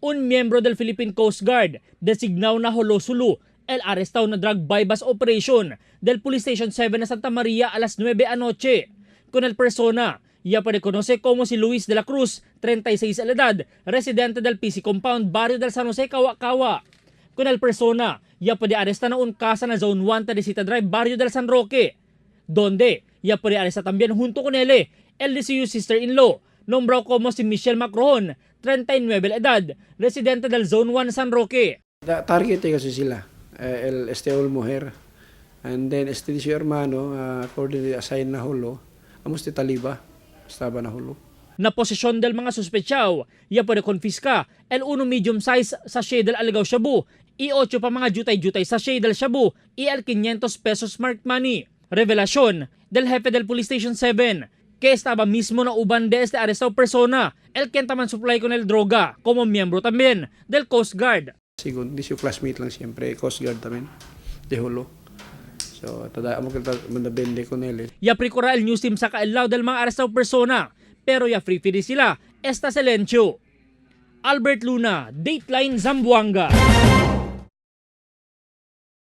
Un miembro del Philippine Coast Guard, designado na Jolo Sulu, el arrestado na drug bypass operation del Police Station 7 na Santa Maria a las 9 anoche. Con el persona, ya puede conoce como si Luis de la Cruz, 36 a la edad, residente del PC Compound, Barrio del San Jose, Kawa-Kawa. Con el persona, ya puede arrestar na un casa na Zone 1 Teresita Drive, Barrio del San Roque, donde ya puede arrestar también junto con él el de su sister-in-law, nombrado como si Michelle Macrohon, 39 la edad, residente del Zone 1 San Roque. Target eh kasi sila, eh, el este ol mujer. And then este di su hermano, according to assign na hulo, amos ti taliba, estaba na hulo. Na posesyon del mga suspetsaw, ya puede confisca el 1 medium size sachet del aligaw shabu, i 8 pa mga jutay-jutay sachet del shabu, y el 500 pesos smart money. Revelación del jefe del Police Station 7, que estaba mismo na uban de este arrestado persona, el quien taman supply con el droga, como miembro también del Coast Guard. Sigun, di su classmate lang siyempre, Coast Guard también, de hulo. So, tada amo kita mandabende con él. Eh. Ya prikura el news team sa kailaw del mga arrestado persona, pero ya free fidi sila, esta silencio. Albert Luna, Dateline Zamboanga.